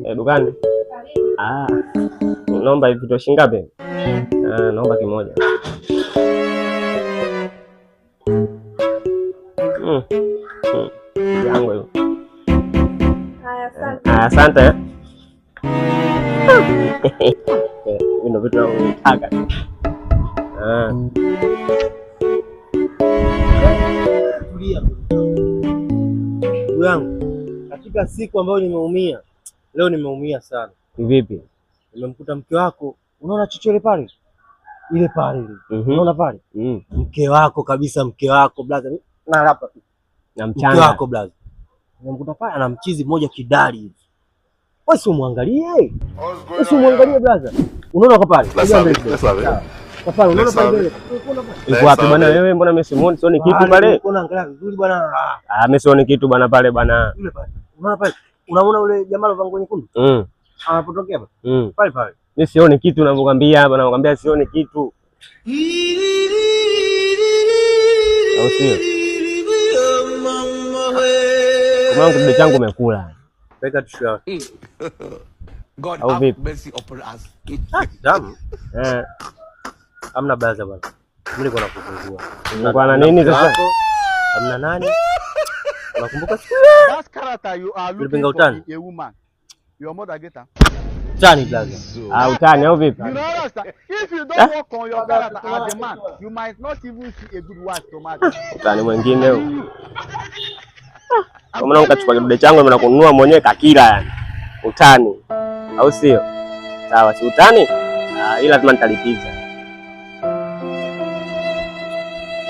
Eh, dukani. Ah, naomba hivi vitu shilingi ngapi? Ah, naomba kimoja. Mm. Mm. Yangu hiyo. Haya, asante. Ah, asante. Eh, hivi ndio vitu navyotaka. Ah. Tulia ndugu yangu, katika siku ambayo nimeumia leo, nimeumia sana. Vipi? Nimemkuta mke wako, unaona chochole pale, ile pale ile, unaona pale, mke wako kabisa, mke wako brother, na hapa Na mke mchanga. wako brother, nimemkuta pale ana mchizi mmoja kidali hivi. Wewe si umwangalie, wewe si umwangalie brother, unaona kwa pale, Let's have it. Let's have it. kwa pale, unaona Let's pale have mbele, it. unaona pale Iko wapi bwana wewe? Mbona mimi simuoni, sioni kitu pale? Unaona, angalia vizuri bwana. Ah, mimi sioni kitu bwana pale bwana. Yule pale, unaona pale, unaona ule jamaa alovaa nguo nyekundu anapotokea pale pale pale. Mimi sioni kitu ninavyokuambia hapa, nakwambia sioni kitu. Au sio? Kwa kidude changu umekula. Weka tishu yako. God Au have vipi? mercy upon us. Tamu. Eh, Hamna baza bwana. Mimi nilikuwa nakufungua. Ulikuwa na nini sasa? Hamna nani? Unakumbuka siku That character you are looking Ulipinga for utani? in a woman. Your mother get her. utani blaza. Ah, utani au vipi? You know understand? If you don't work on your character as a man, you might not even see a good wife to marry. Utani mwingine huo. Kwa maana ukachukua kidude changu na kununua mwenyewe kakila yani. Utani. Au sio? Sawa, si utani? Ah, ila lazima nitalipiza.